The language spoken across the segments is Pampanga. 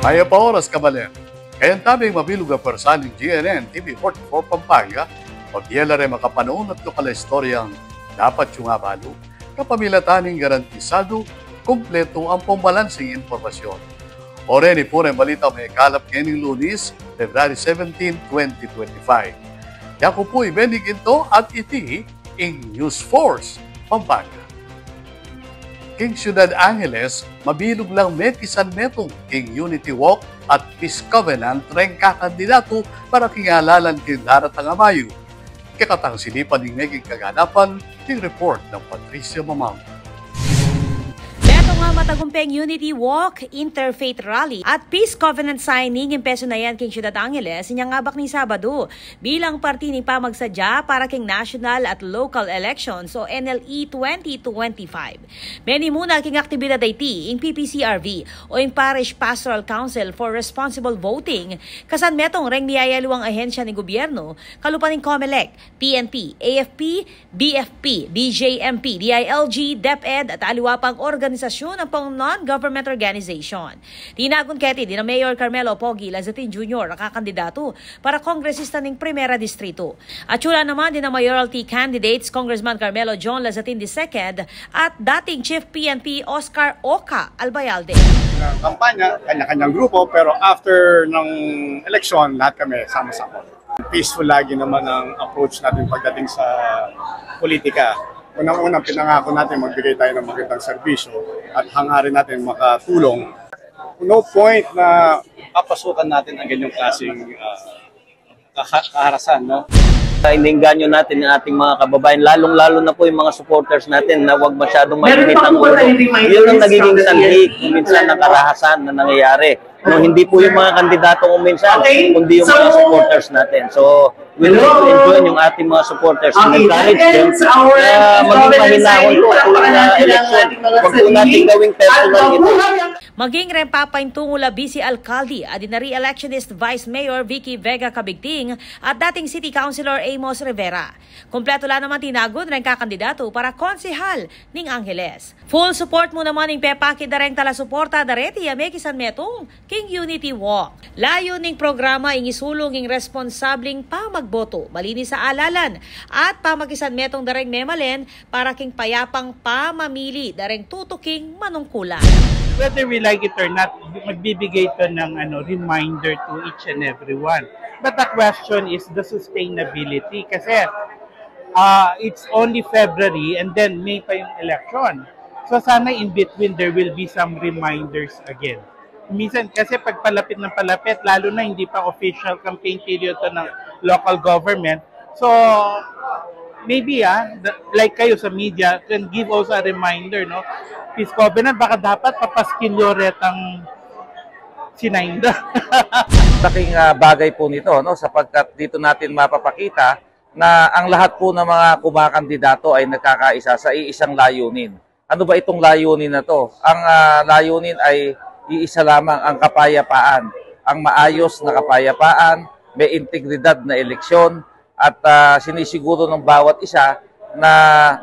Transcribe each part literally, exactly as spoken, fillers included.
Mayap a oras, kabalen. Kayang tabing mabilug a pwersa ning G N N T V forty-four Pampanga, pabie la reng makapanaun at lokal a istoryang dapat yung abalu. Kapamilatan ning garantisadu, kumpletu ampong balanseng impormasyon. O reni pu reng balitang mekalap ngening Lunis, February seventeen, twenty twenty-five. Yaku pu i Benny Ginto at iti ing News Force Pampanga. King Ciudad Angeles, mabilug lang mekisanmetung king Unity Walk at Peace Covenant reng kakandidatu para king alalan king daratang a Mayu. Kekatang sinipan ning meging kaganapan, ing report nang Patricia Mamang. Metung a matagumpeng Unity Walk, Interfaith Rally at Peace Covenant signing ing pesunayan king Ciudad Angeles inyang abak ning Sabadu bilang parti ning pamagsadya para king national at local elections o N L E twenty twenty-five. Menimuna king aktibidad a iti ing P P C R V o ing Parish Pastoral Council for Responsible Voting, kasanmetung reng miyayaliwang ahensya ning gubyernu, kalupa ning Comelec, P N P, A F P, B F P, B J M P, D I L G, DepEd, at aliwa pang organisasyun ampong non-government organization. Tinagun keti dina Mayor Carmelo Pogi Lazatin Junior a kakandidatu para kongresista ning Primera Distrito. Atsu la naman dina mayoralty candidates Congressman Carmelo John Lazatin the second at dating Chief P N P Oscar Oca Albayalde. Kampanya, kanya-kanyang grupo, pero after ng eleksyon, lahat kami sama-sama. Peaceful lagi naman ang approach natin pagdating sa politika. Unang-unang pinangako natin, magbigay tayo ng magandang serbisyo at hangarin natin makatulong. No point na papasukan natin ang ganyang klaseng, ah, kaha-, kaharasan, no? Iniinganyo natin ang ating mga kababayan, lalong-lalo na po yung mga supporters natin na huwag masyadong mainit ang ulo. Yun ang nagiging sanhi kung minsan ng karahasan na nangyayari. No, hindi po yung mga kandidato kung minsan, kundi yung mga supporters natin. So, we need to enjoy yung ating mga supporters and encourage them na maging mahinahon po tuwing, ah, eleksyon. Huwag po natin gawing personal ito. Maging reng papaintungu la bisi alkalde a dina re-electionist Vice Mayor Vicky Vega Cabigting at dating City Councilor Amos Rivera. Kumpletu la naman tinagun reng kakandidatu para konsehal ning Angeles. Full support mu naman ing pepakit da reng talasuporta da reti a mekisanmetung king Unity Walk. Layun ning programa ing isulung ing responsableng pamagboto, malinis a alalan, at pamakisanmetung da reng memalen para king payapang pamamili da reng tutuking manungkulan. Whether we like it or not, magbibigay ito ng, ano, reminder to each and everyone. But the question is the sustainability. Kasi, ah, it's only February and then May pa yung election. So sana in between there will be some reminders again. Minsan kasi pag palapit ng palapit, lalo na hindi pa official campaign period to ng local government, so maybe, ah, the, like kayo sa media, can give also a reminder, no? Peace Covenant, baka dapat papaskil nyo retang sinay nyo. Laking, ah, bagay po nito, no, sapagkat dito natin mapapakita na ang lahat po ng mga kumakandidato ay nagkakaisa sa iisang layunin. Ano ba itong layunin na to? Ang, ah, layunin ay iisa lamang, ang kapayapaan, ang maayos na kapayapaan, may integridad na eleksyon, at, ah, sinisiguro ng bawat isa na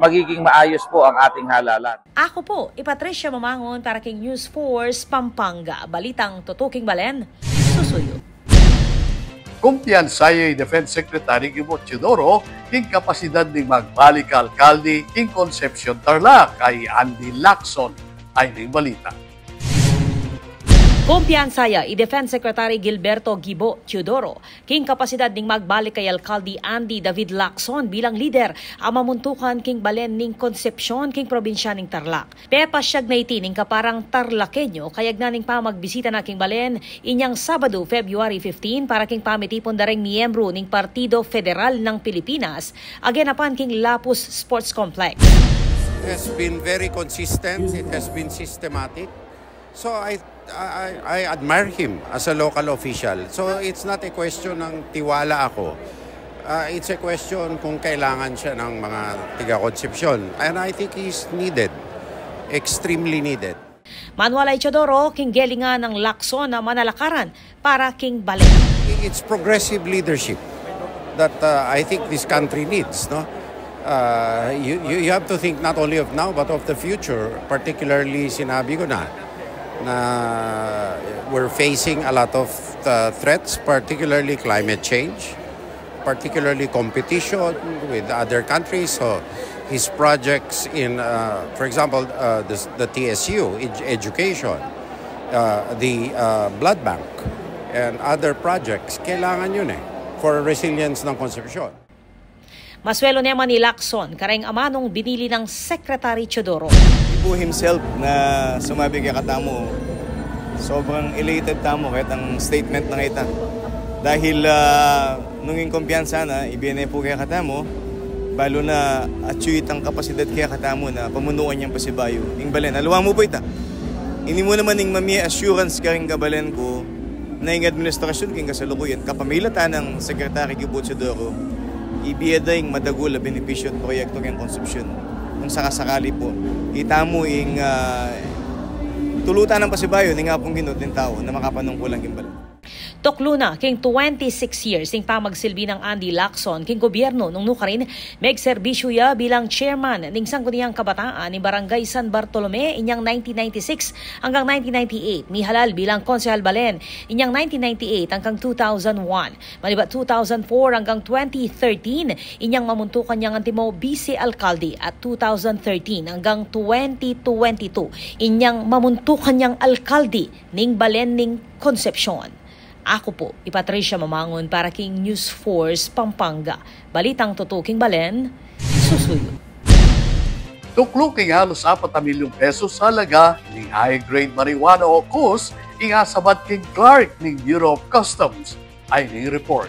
magiging maayos po ang ating halalan. Aku pu i Patricia Mamangun para king News Force Pampanga, balitang tutuking balen, susuyu. Kumpiyansa ya i Defense Secretary Guillermo Teodoro king kapasidad ning magbalik a alkalde king Concepcion, Tarlac a i Andy Lacson. Ayni ing balita. Kumpiyansa ya i Defense Secretary Gilberto Gibo Teodoro king kapasidad ning magbalik a alkalde Andy David Lacson bilang lider a mamuntukan king balen ning Concepcion king probinsya ning Tarlac. Pepasyag na iti ning kaparang Tarlaqueño kayagnan ning pamagbisita na king balen inyang Sabadu, February fifteen, para king pamitipun da reng miyembru ning Partido Federal ng Pilipinas, agenapan king Lapus Sports Complex. It has been very consistent. It has been systematic. So I, I, I admire him as a local official. So it's not a question ng tiwala ako. Ah, it's a question kung kailangan siya ng mga tiga Concepcion. And I think he's needed, extremely needed. Manual a i Teodoro king gelingan nang Lacson a manalakaran para king balen. It's progressive leadership that, uh, I think this country needs, no? Uh, you, you, you have to think not only of now but of the future, particularly sinabi ko na, Na we're facing a lot of, uh, threats, particularly climate change, particularly competition with other countries. So his projects in, uh, for example, uh, the, the T S U, ed-, education, uh, the, uh, blood bank, and other projects, kailangan yun eh, for resilience ng Concepcion. Maswelo naman i Lacson kareng amanung binili nang Secretary Teodoro. Ibu himself na sumabi kekatamu, sobrang elated tamu ketang statement na ita. Dahil, ah, nung ing kumpiyansa na, ibie ne pu kekatamu, balu na atyu itang kapasidad kekatamu na pamunuan yang pasibayu ing balen. Aliwa mu pu ita. Ini mu naman ing mamie assurance karing kabalen ku, na ing administrasyun king kasalukuyan, kapamilatan nang Secretary Gibo Teodoro, ibie da ing madagul a benepisyu at proyektu king Concepcion. Nung sakasakali pu, itamu ing, ah, tulutan nang pasibayu ning Apung Ginu king tau na makapanungkulan king balen. Tuklu na king twenty-six years ing pamagsilbi nang Andy Lacson king gobyernu nung nukarin megserbisyu ya bilang chairman ning Sangguniang Kabataan ning Barangay San Bartolome inyang nineteen ninety-six anggang nineteen ninety-eight, mihalal bilang konsehal balen inyang nineteen ninety-eight anggang two thousand one. Manibat two thousand four anggang twenty thirteen, inyang mamuntukan yang antimo bise alkalde at two thousand thirteen anggang twenty twenty-two, inyang mamuntukan yang alkalde ning balen ning Concepcion. Aku pu i Patricia Mamangun para king News Force Pampanga. Balitang tutuking balen, susuyu. Tuklu king halos apat a milyung pesos halaga ning high-grade marijuana o kush ing asabat king clerk ning Bureau of Customs. Ay ning report.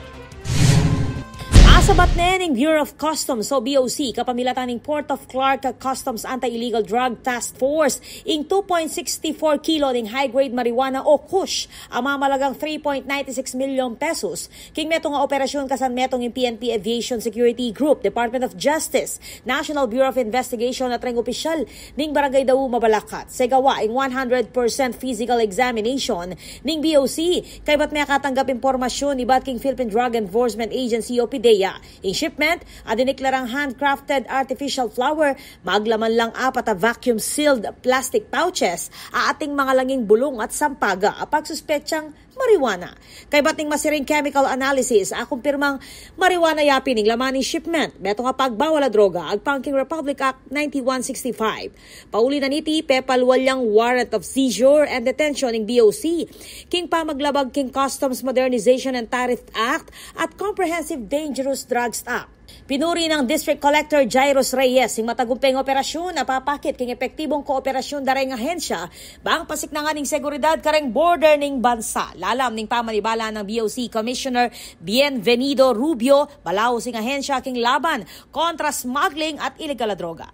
Asabat ne ning Bureau of Customs o B O C kapamilatan ning Port of Clark Customs Anti-Illegal Drug Task Force ing two point six four kilo ning high-grade marijuana o kush a mamalagang three point nine six milyon pesos king metung a operasyun kasan metung ing P N P Aviation Security Group, Department of Justice, National Bureau of Investigation at reng opisyal ning Barangay Dau, Mabalacat. Segawa ing one hundred percent physical examination ning B O C kaybat mekatanggap impormasyun ibat king Philippine Drug Enforcement Agency o PDEA. Ing shipment a diniklarang handcrafted artificial flower, maglaman lang apat a vacuum-sealed plastic pouches a ating mangalanging bulung at sampaga a pagsuspetsang marijuana. Kaybat ning masiring chemical analysis a kumpirmang marijuana ya pin ing laman ning shipment. Metung a pagbawal a droga agpang king Republic Act ninety-one sixty-five. Pauli na niti, pepalwal yang warrant of seizure and detention ning B O C king pamaglabag king Customs Modernization and Tariff Act at Comprehensive Dangerous Drugs Act. Pinuri nang District Collector Jairus Reyes ing matagumpeng operasyun a papakit king epektibung kooperasyun da reng ahensya bang pasiknangan ing seguridad kareng border ning bansa. Lalam ning pamanibala nang B O C Commissioner Bienvenido Rubio, balaus ing ahensya king laban kontra smuggling at ilegal a droga.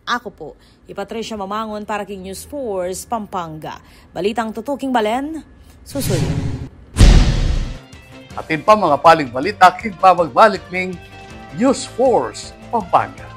Aku pu i Patricia Mamangun para king News Force Pampanga. Balitang tutuking balen, susuyu. Atin pa mangapaling balita king pamagbalik ning News Force Pampanga.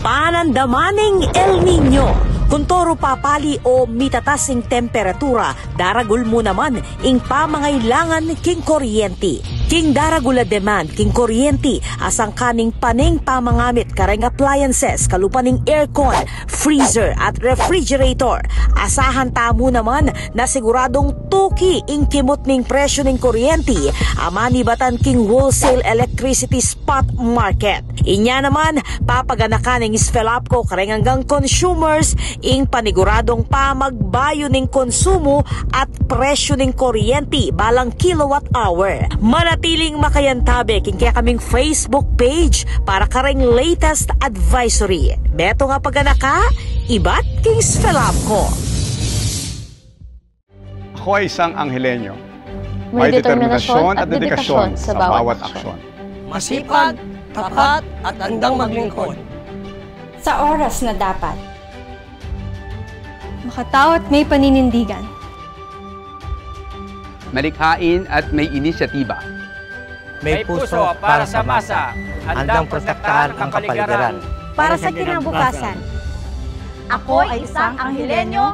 Panandaman ning El Niño. Kuntoru papali o mitatas ing temperatura, daragul mu naman ing pamangailangan king kuryenti. King daragul a demand king kuryenti, asangka ning paneng pamangamit kareng appliances kalupa ning aircon, freezer at refrigerator, asahan tamu naman na siguradung tuki ing kimut ning presyu ning kuryenti a manibatan king wholesale electricity spot market. Inya naman, papaganakan ning SFELAPCO kareng anggang consumers ing paniguradung pamagbayu ning konsumu at presyu ning kuryenti balang kilowatt hour. Manatiling makayantabe king kekaming Facebook page para kareng latest advisory. Metung a paganaka ibat king SFELAPCO. Ako ay isang Angelenyo. May determinasyon at dedikasyon sa bawat aksyon. Masipag, tapat, at handang maglingkod. Sa oras na dapat. Makatao at may paninindigan. Malikhain at may inisyatiba. May puso para sa masa. Handang protektahan ang kapaligiran. Para sa kinabukasan. Ako ay isang Angeleño.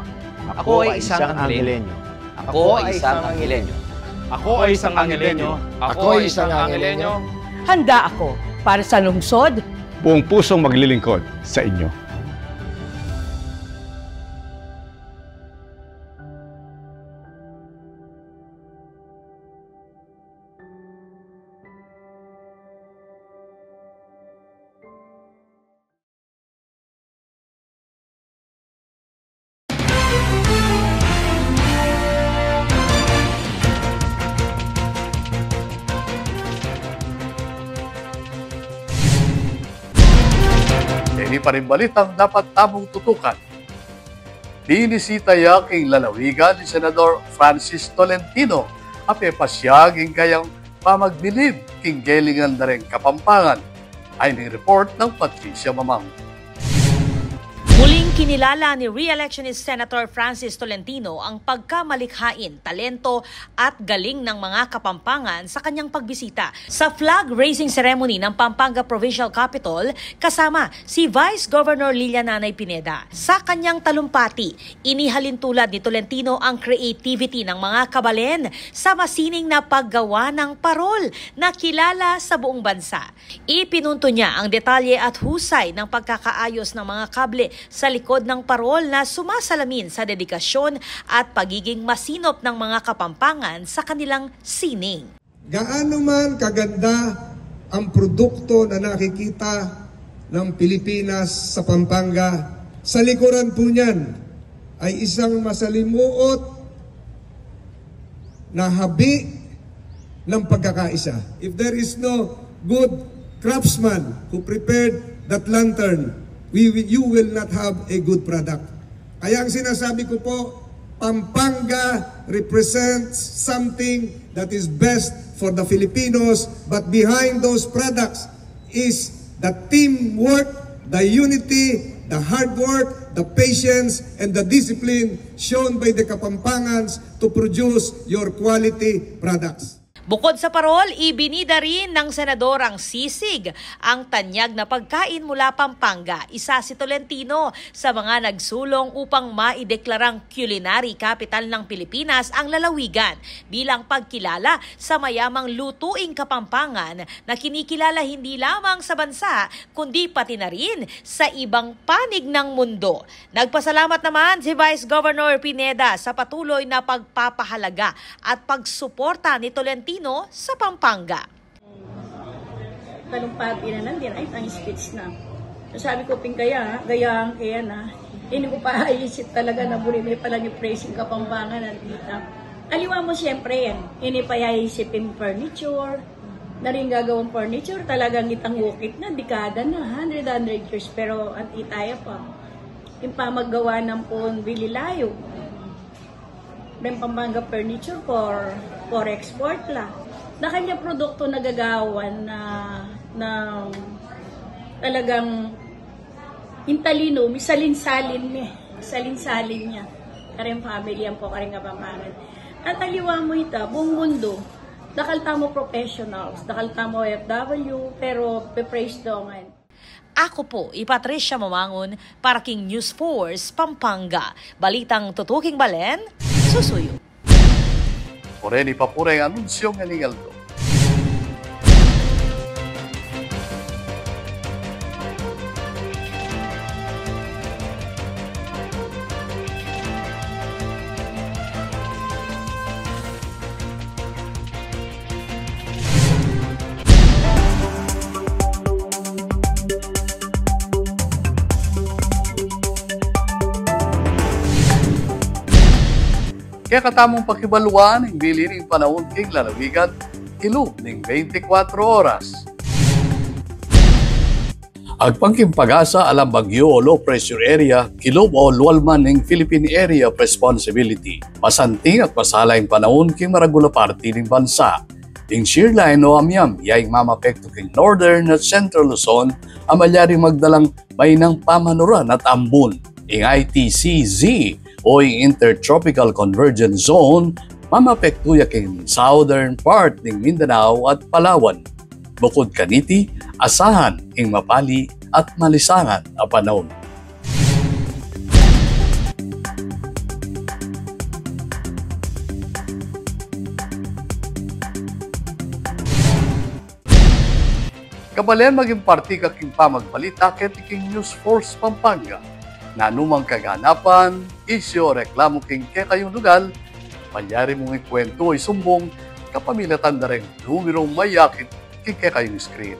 Ako ay isang Angeleño. Ako ay isang Angeleño. Ako ay isang Angeleño. Ako ay isang Angeleño. Handa ako para sa lungsod. Buong pusong maglilingkod sa inyo. Ini pa ring balitang dapat tamung tutukan. Binisita ya king lalawigan i Senador Francis Tolentino, a pepasiag ing kayang pamagbilib king gelingan da ring Kapampangan. Ayni ing report nang Patricia Mamang. Muling kinilala ni re-electionist Senator Francis Tolentino ang pagkamalikhain, talento at galing ng mga Kapampangan sa kanyang pagbisita sa flag raising ceremony ng Pampanga Provincial Capitol kasama si Vice Governor Lilia Nanay Pineda. Sa kanyang talumpati, inihalin tulad ni Tolentino ang creativity ng mga kabalen sa masining na paggawa ng parol na kilala sa buong bansa. Ipinunto niya ang detalye at husay ng pagkakaayos ng mga kable sa likod ng parol na sumasalamin sa dedikasyon at pagiging masinop ng mga Kapampangan sa kanilang sining. Gaano man kaganda ang produkto na nakikita ng Pilipinas sa Pampanga, sa likuran po niyan ay isang masalimuot na habi ng pagkakaisa. If there is no good craftsman who prepared that lantern, we will, you will not have a good product. Kaya ang sinasabi ko po, Pampanga represents something that is best for the Filipinos, but behind those products is the teamwork, the unity, the hard work, the patience, and the discipline shown by the Kapampangans to produce your quality products. Bukod sa parol, ibinida rin ng senador ang sisig, ang tanyag na pagkain mula Pampanga. Isa si Tolentino sa mga nagsulong upang maideklarang culinary capital ng Pilipinas ang lalawigan bilang pagkilala sa mayamang lutuing Kapampangan na kinikilala hindi lamang sa bansa kundi pati na rin sa ibang panig ng mundo. Nagpasalamat naman si Vice Governor Pineda sa patuloy na pagpapahalaga at pagsuporta ni Tolentino sa Pampanga. Talumpati na nandin, ay, ang speech na. So, sabi ko, "Ping, kaya, gayaan ke yan, ha." Ini ku pa aisip talaga na buri me pala ni Praising Kapampangan, Antita. Aliwa mu, siyempre, yan. Ini pa aisip ing furniture. Na rin gagawang furniture, talagang itang ukit na, dekada na, hundred, hundred years. Pero, Antita, ya pa. Ing pamaggawa ng pon, bili layo. May Pampanga furniture for, for export la. Na kanya produkto nagagawan na, na talagang intalino, misalin-salin niya. Salin-salin niya. Karing family yan po, karing Kapampangan. At aliwa mu ita, buong mundo, dakal tamu professionals, dakal tamu O F W, pero pe-praise dongan. Ako po i Patricia Mamangun para king News Force Pampanga. Balitang tutuking balen, susuyu. Oreni pa pu reng anunsyong ngening aldo. Kekatamung pakibaluan ing bili ning panaun king lalawigan king lub ning beintikwatro oras. Agpang king PAGASA alang bagyu o low pressure area, kilub o lualman ning Philippine Area of Responsibility. Masanting at masala ing panaun king maragul a parti ning bansa. Ing shear line o amyam, ya ing mamapektu king Northern at Central Luzon, a malyari magdalang mainang pamanuran at ambun. Ing I T C Z o ing Intertropical Convergence Zone, mamapektu ya king southern part ning Mindanao at Palawan. Bukud kaniti, asahan ing mapali at malisangan a panaun. Kabalen, maging parti ka king pamagbalita keti king News Force Pampanga. Nanumang kaganapan, isyu o reklamu king kekayung lugal, malyari mung ikuwentu o isumbung kapamilatan da reng numerong mayakit king kekayung screen.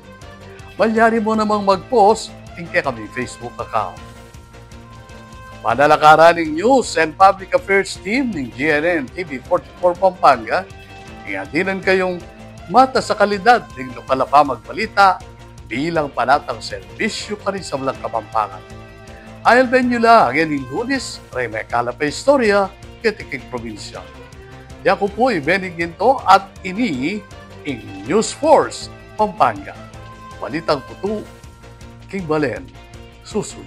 Malyari mu namang mag-post king kekaming Facebook account. Panalakaran ning News and Public Affairs Team ning G N N T V forty-four Pampanga, ing adinan kayung matas a kalidad ning lokal a pamagbalita bilang panatang serbisyu karing sablang Kapampangan. Alben yu la ngeni Lunes, reng mekalap a istorya keti king probinsya. Yaku pu i Benny Ginto at ini ing News Force Pampanga. Balitang putu king balen. Susu.